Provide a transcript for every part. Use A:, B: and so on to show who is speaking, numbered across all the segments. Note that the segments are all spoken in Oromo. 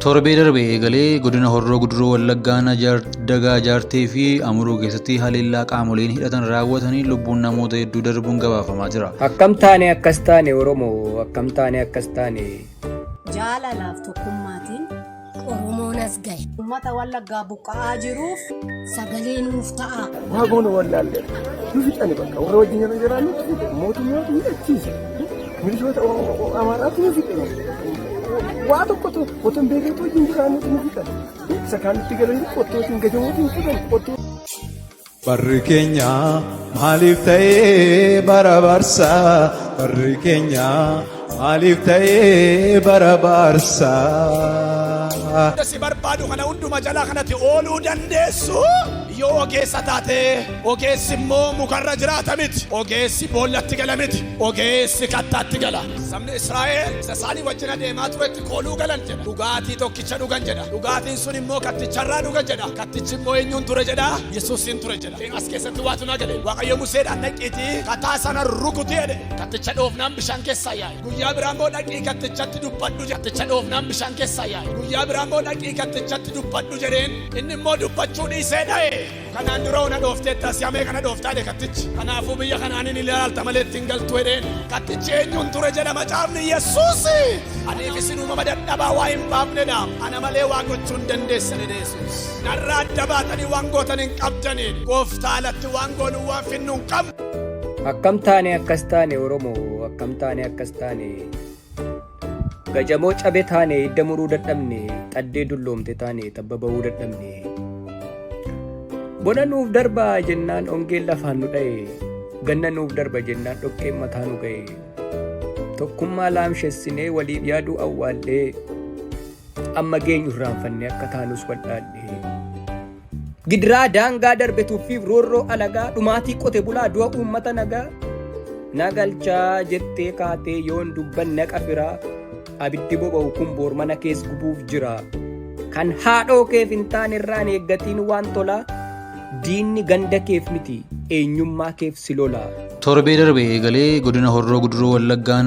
A: Torbee darbe eegalee godina Horroo Guduruu Wallaggaa Dagaa Jaartee fi Amuruu keessatti haleellaa qaamoleen hidhatan raawwatanii lubbuun namoota hedduu darbuun gabaafamaa jira.
B: Akkam taane akkas taane Oromoo akkam taane akkas taane.
C: Jaalalaaf tokkummaatiin.
D: Oromoon as gahe.
C: Uummata Wallaggaa buqqa'aa jiruuf.
D: Sagalee nuuf ta'aa.
E: Waa goonu wallaalle. Nu fixani bakka warra wajjin yeroo jiraannu nu fixe. Mootummaatu hidhachiise. Milishoota Amaaraatu nu fixe. Waa tokkotu otoo hin beeknetu wajjin jiraannutu nu fixan. Isa kaanitti galanii qottootiin gajamootiin fixan. Qottoo
F: Barri keenya maaliif ta'ee bara barsaa? Barri keenya maaliif ta'ee bara barsaa?
G: Si barbaadu kana hunduma jalaa kanatti ooluu dandeessu yoo ogeessa taate. Ogeessi immoo mukarra jiraata miti, ogeessi boollatti gala miti, ogeessi kattaatti gala. Sabni Israa'el isa isaanii wajjin adeemaa turetti kooluu galan jedha. Dhugaatii tokkicha dhugan jedha. Dhugaatiin sun immoo katticharraa dhugan jedha. Kattichi immoo eenyuun ture jedha? Yesuusiin ture jedha. As keessatti waatu naa gale. Waaqayyo Museedhaan dhaqiitii kattaa sana rukuti jedhe. Katticha dhoofnaan bishaan keessaa yaa'e. Guyyaa biraa immoo dhaqii kattichatti dubbadhu jedhe. Katticha dhoofnaan bishaan keessaa yaa'e. Guyyaa biraa immoo dhaqii kattichatti dubbadhu jedheen. Inni immoo dubbachuu dhiisee dha'e. Kanaan dura ona dhoofteetta si'a meeqa na dhooftaa jedhe kattichi. Kanaafuu biyya Kana'aanii ni ilaalta malee itti hin galtu jedheen. Kattichi eenyuun ture jedha macaafni? Yesuusi. Aniif isin uumama dadhabaa waa hin baafnedha. Ana malee waa gochuu hin dandeessan jedhe Yesuus. Narraa adda baatanii waan gootan hin qabdanii. Gooftaa alatti waan goonu waan finnu hin qabnu.
B: Akkam taane akkas taane Oromoo akkam taane akkas taane. Gajamoo cabe taane hidda muruu dadhabne xaddee dulloomte taane tabba ba'uu dadhabne. Bona nuuf darba jennaan ongeen lafaan nu dha'e ganna nuuf darba jennaan dhoqqeen mataa nu ga'e. Tokkummaa laamshessinee waliif yaaduu awwaallee amma geenyu irraanfannee akka taanus wallaallee. Gidiraa daangaa darbe tuffiif roorroo alagaa dhumaatii qote bulaa du'a uummata nagaa na galchaa jettee kaatee yoon dubbanne qafiraa abiddi boba'u kun boor mana kees gubuuf jira. Kan haadhoo keef hin taane irraan eeggatiin waan tolaa diinni ganda keef miti eenyummaa keef si lola.
A: Torbee darbe eegalee godina Horroo Guduruu Wallaggaa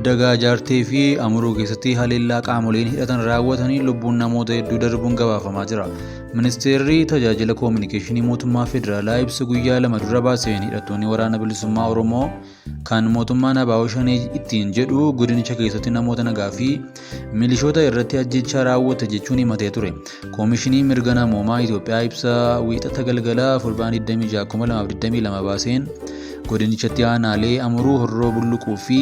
A: Dagaa Jaartee fi Amuruu keessatti haleellaa qaamoleen hidhatan raawwatanii lubbuun namoota hedduu darbuun gabaafamaa jira. Ministeerri Tajaajila Koominikeeshinii Mootummaa Federaalaa ibsa guyyaa 2 dura baaseen hidhattoonni Waraana Bilisummaa Oromoo kan mootummaan ABO Shanee ittiin jedhu godinicha keessatti namoota nagaa fi milishoota irratti ajjeechaa raawwate jechuun himatee ture. Koomishiniin Mirga Namoomaa Itoophiyaa ibsa Wiixata galgala Fulbaana 26, 2022 baaseen godinichatti aanaalee Amuruu, Horroo Bulluquu fi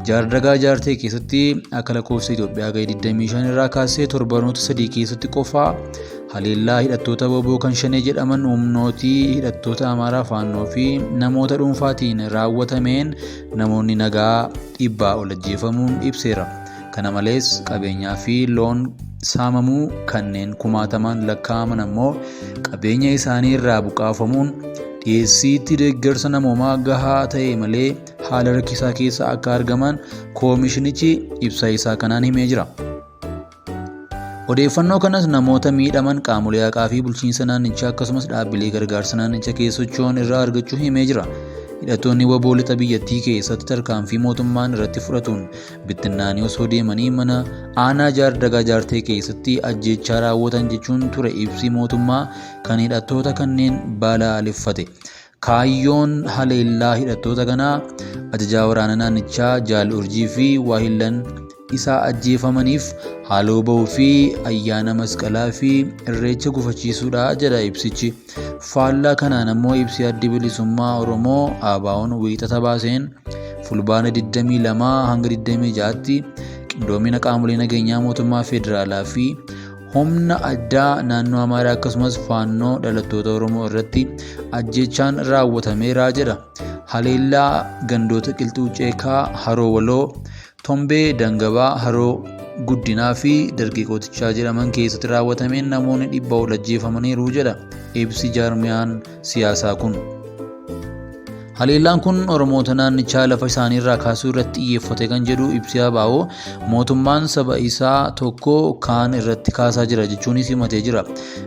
A: Jaardagaa Jaartee keessatti akka lakkoofsa Itoophiyaa ga'e 25 irraa kaasee torbanoota sadii keessatti qofaa haleellaa hidhattoota wbo kan Shanee jedhaman humnootii hidhattoota Amaaraa Faannoo fi namoota dhuunfaatiin raawwatameen namoonni nagaa dhibbaa ol ajjeefamuun ibseera. Kana malees qabeenyaa fi loon saamamuu kanneen kumaatamaan lakkaa'aman ammoo qabeenya isaanii irraa buqaafamuun dhiyeessiitti deeggarsa namoomaa gahaa ta'e malee haala rakkisaa keessa akka argaman koomishinichi ibsa isaa kanaan himee jira. Odeeffannoo kanas namoota miidhaman qaamolee haqaa fi bulchiinsa naannichaa akkasumas dhaabbilee gargaarsa naannicha keessa socho'an irraa argachuu himee jira. Hidhattoonni wbo lixa biyyattii keessatti tarkaanfii mootummaan irratti fudhatuun bittinnaanii osoo deemanii mana aanaa Jaardagaa Jaartee keessatti ajjeechaa raawwatan jechuun ture ibsi mootummaa kan hidhattoota kanneen balaaleffate. Kaayyoon haleellaa hidhattoota kanaa ajajaa waraana naannichaa Jaal Urjii fi waahillan isaa ajjeefamaniif haaloo ba'uu fi ayyaana Masqalaa fi Irreecha gufachiisuudha jedha ibsichi. Faallaa kanaan ammoo ibsi Addi Bilisummaa Oromoo ABOn Wiixata baaseen Fulbaana 22 hanga 26tti qindoomina qaamolee nageenyaa mootummaa federaalaa fi Humna addaa naannoo Amaaraa akkasumas Faannoo dhalattoota Oromoo irratti ajjeechaan raawwatameera jedha. Haleellaa gandoota Qilxuu Ceekaa, Haroo Waloo, Tombee Dangabaa, Haroo Guddinaa fi Dargii Qotichaa jedhaman keessatti raawwatameen namoonni 100 ol ajjeefamaniiru jedha ibsi jaarmiyaan siyaasaa kun. Haleellaan kun Oromoota naannichaa lafa isaaniirraa kaasuu irratti xiyyeeffate kan jedhu ibsi ABO, mootummaan saba isaa tokko kaan irratti kaasaa jira jechuunis himatee jira.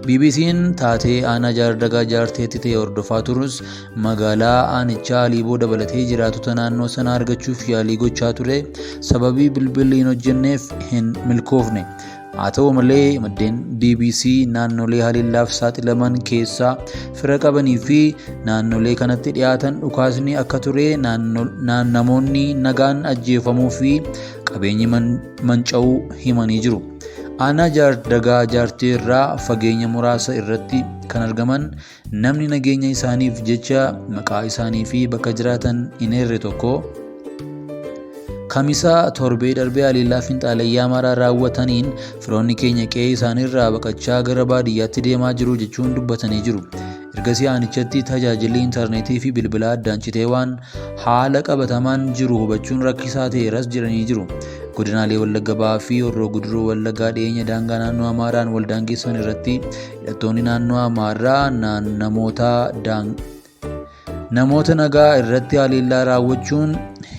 A: BBC'n taatee aanaa Jaardagaa Jaarteetti ta'e hordofaa turus magaalaa aanichaa Aliiboo dabalatee jiraattota naannoo sanaa argachuuf yaalii gochaa ture sababii bilbilli hin hojjenneef hin milkoofne. Haa ta'u malee maddeen bbc naannolee haleellaaf saaxilaman keessaa fira qabanii fi naannolee kanatti dhiyaatan dhukaasni akka ture namoonni nagaan ajjeefamuu fi qabeenyi manca'uu himanii jiru. Aanaa Jaardagaa Jaartee irraa fageenya muraasa irratti kan argaman namni nageenya isaaniif jecha maqaa isaanii fi bakka jiraatan hin eerre tokko Kamisa torbee darbee haleellaa finxaaleyyii Amaaraa raawwataniin firoonni keenya qe'ee isaaniirraa baqachaa gara baadiyyaatti deemaa jiru jechuun dubbatanii jiru. Ergasii aanichatti tajaajilli intarneetii fi bilbilaa addaan citee waan haala qabatamaan jiru hubachuun rakkisaa ta'eeras jedhanii jiru. Godinaalee Wallagga Bahaa fi Horroo Guduruu Wallaggaa dhiyeenya daangaa naannoo Amaaraan wal daangessan irratti hidhattoonni naannoo Amaaraa namoota Namoota nagaa irratti haleellaa raawwachuun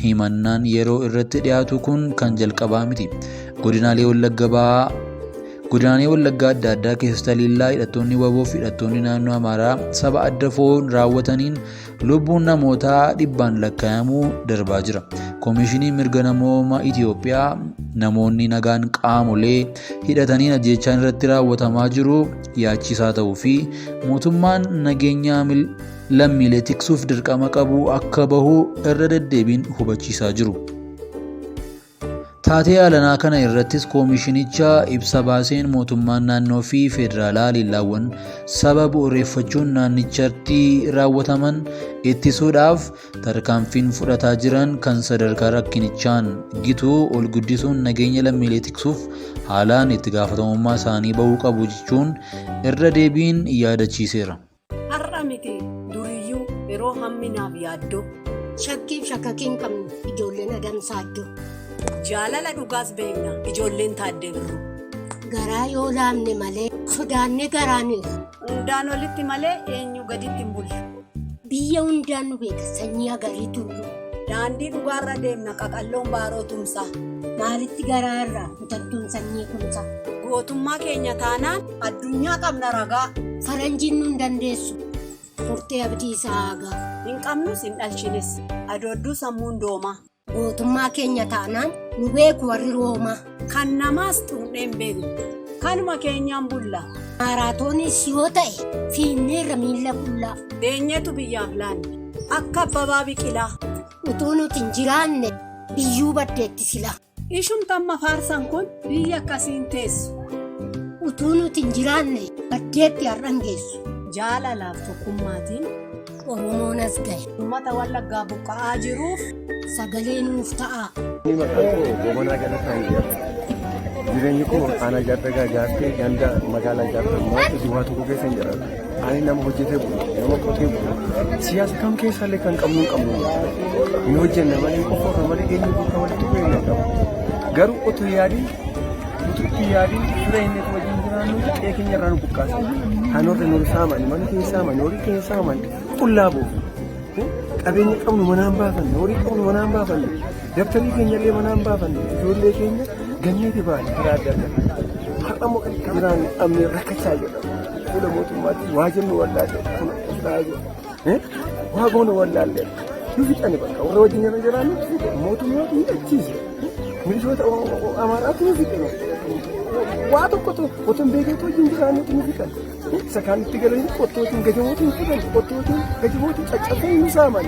A: himannaan yeroo irratti dhiyaatu kun kan jalqabaa miti. Godinaalee Wallagga Bahaa Godinaalee Wallaggaa adda addaa keessatti haleellaa hidhattoonni wbo fi hidhattoonni naannoo Amaaraa saba adda fo'uun raawwataniin lubbuun namootaa dhibbaan lakkaa'amu darbaa jira. Koomishiniin Mirga Namooma Itiyoophiyaa namoonni nagaan qaamolee hidhataniin ajjeechaan irratti raawwatamaa jiru yaachisaa ta'uu fi mootummaan nageenya lammiilee tiksuuf dirqama qabu akka bahu irra deddeebiin hubachiisaa jiru. Taatee alanaa kana irrattis koomishinicha ibsa baaseen mootummaan naannoo fi federaalaa haleellaawwan saba bu'ureeffachuun naannichatti raawwataman ittisuudhaaf Tarkaanfiin fudhataa jiran kan sadarkaa rakkinichaan gitu ol guddisuun nageenya lammiilee tiksuuf haalaan itti gaafatamummaa isaanii bahuu qabu jechuun irra deebiin yaadachiiseera.
C: Har'a miti duriyyuu yeroo hamminaaf yaaddoo.
D: Shakkiif shakakii hin qabnu ijoolleen Adamsaa Addoo.
C: Jaalala dhugaas beekna ijoolleen Taaddee Birruu.
D: Garaa yoo laamne malee sodaannee garaan hirru.
C: Hundaan olitti malee eenyuu gaditti hin bullu.
D: Biyya hundaan nu beeka sanyii Agarii Tulluu.
C: Daandii dhugaarra deemna qaqalloon Baaroo Tumsaa.
D: Maalitti garaa irraa kutattuun sanyii Kumsaa.
C: Gootummaa keenya taanaan addunyaa qabna ragaa.
D: Faranjiin nun dandeessu murtee Abdiisaa Aagaa.
C: Hin qabnus hin dhalchines adoodduu sammuun doomaa.
D: Gootummaa keenya taanaan nu beeku warri Roomaa.
C: Kan namaas xuuxnee hin beeknu. Kanuma keenyaan bulla.
D: Maaraatoonis yoo ta'e fiinneerra miilla qullaa.
C: Deenyeetu biyyaaf laanne. Akka Abbabaa Biqilaa.
D: Utuu nuti hin jiraanne biyyuu baddeetti silaa.
C: Ishumti amma faarsan kun biyya akkasiin teessu.
D: Utuu nuti hin jiraanne baddeetti har'an geessu.
C: Jaalalaaf tokkummaatiin.
D: Oromoon as gahe.
C: Uummata Wallaggaa buqqa'aa jiruuf.
D: Sagalee nuuf ta'aa.
E: Ani maqaan koo Goobanaa Galataan jedhama. Jireenyi koo aanaa Jaardagaa Jaartee ganda magaalaa Jaartee Maatti duwwaa tokko keessa hin jiraatu. Ani nama hojjetee bulu, nama qotee bulu. Siyaasa kam keessallee kan qabnu hin qabnu. Hin hojjenna malee hin qoffoorra malee eenyu duukaa walitti bu'ee hin qabu. Garuu utuu yaadin utuu itti yaadin fira inni wajjin jiraannu qe'ee keenya irraa nu buqqaasan. Kan warri nu saaman, mana keenya saaman, horii keenya saaman, qullaa buufu. Qabeenya qabnu manaan baafanne, horii qabnu manaan baafanne, dabtarii keenya illee manaan baafanne, ijoollee keenya ganneeti baane karaa adda addaa. Har'a immoo kan jiraannu dhabnee rakkachaa jirra. Fuula mootummaatti waa jennu wallaalle kun ta'aa jira. Waa goonu wallaalle nu fixani bakka warra wajjin irra jiraannu mootummaatu hidhachiise. Milishoota Amaaraatu nu fixe. Waa tokkotu otoo hin beekeetu wajjin jiraannutu nu fixan. Isa kaanitti galanii qottootiin gajamootiin fixan qottootiin gajamootiin caccabsanii nu saaman.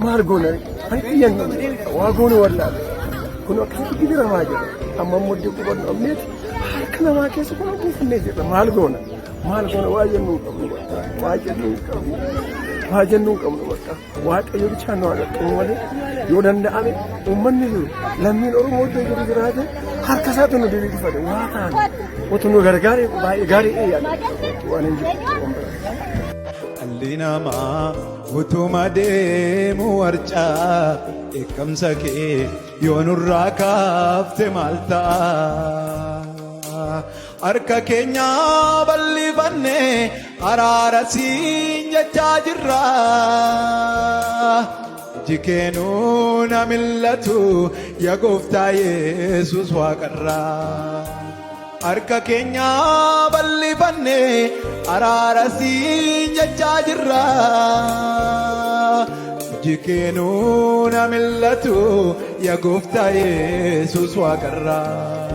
E: Maal goona ani xiyyannu waa goonu wallaalle. Kun akkasitti gidiramaa jira. Amma immoo iddoo qubannu amneeti harka namaa keessa kun buufannee jirra. Maal goona? Maal goona waa jennu hin qabnu bakka. Waa jennu hin qabnu. Waa jennu hin qabnu bakka. Waaqayyo bichaan nu haa qaqqabu malee yoo danda'ame uummanni jiru lammiin Oromoo iddoo jiru jiraate harka isaatu nu diriirfate waa taane utuu nu gargaare baay'ee gaarii yaada. Waan hin jiru.
F: Dhalli namaa utuma deemu warcaa dheekkamsa kee yoo nurraa kaafte maal ta'a? Harka keenya bal'ifanne araara siin jechaa jirra. Iji kee nuun haa mil'atu yaa gooftaa Yesuus waaqarraa. Harka keenya bal'ifanne araara siin jechaa jirra. Iji kee nuun haa mil'atu yaa gooftaa Yesuus waaqarraa.